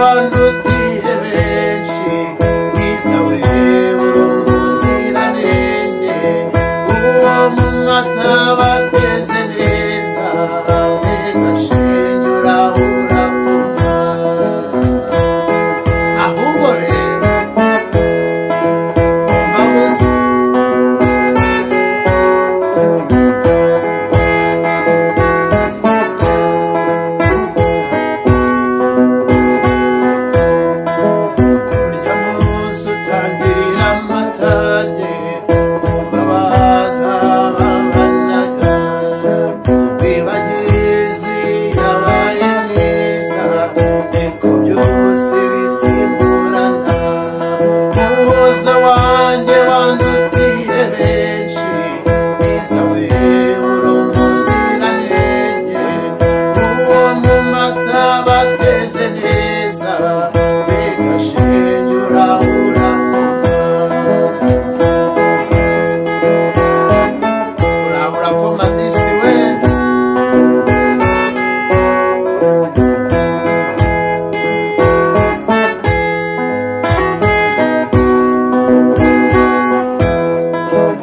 wandutiye benshi mwiza we umuziranenge uwo mu mata bateze neza mbega shenge urahura kuma ahubwo rero mbabuze. Urya munsi utangirira amatage wumva baza babanaga bibagizi yabaye mwiza niko byose bisimburana umuhoza wanjye wandutiye benshi mwiza we uri umuziranenge uwo mu mata bateze neza mbega shenge urahura kuma urahura koma disi we.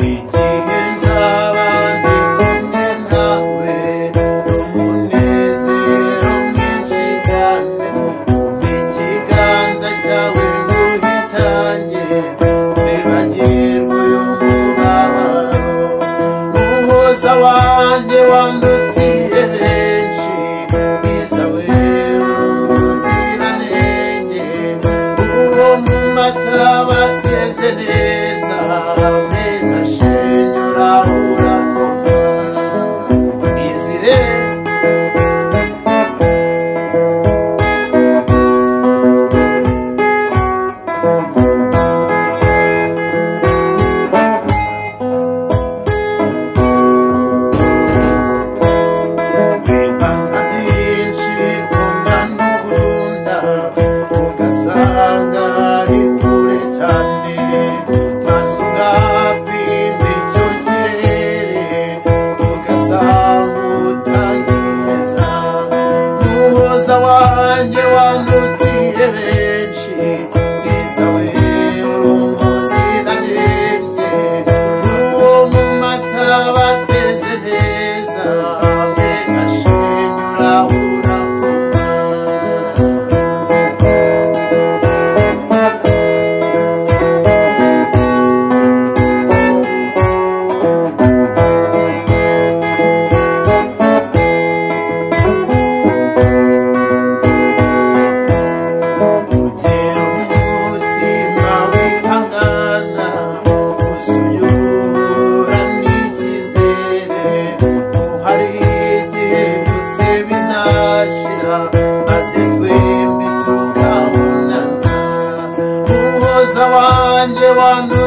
Igihe nzaba ndi kumwe nawe n'umunezero mwinshi cyane ikiganza cyawe nguhitanye nibagirwe uyu mubabaro umuhoza wanjye wandutiye benshi mwiza we umuziranenge uwo mu mata bateze neza mbega shenge urahura koma izire. Wibaza byinshi ku mwana ukunda ugasanga ari kure cyane maze ugapima icyo kirere ugasanga utangiriza muhoza wanjye wandutiye benshi mwiza we uri umuziranenge uwo mu mata bateze neza mbega shenge urahura kuma. Ugira umutima wihangana usuyura n'icyizere hari igihe byose bizashira maze twembi tukabonana umuhoza wanjye wandu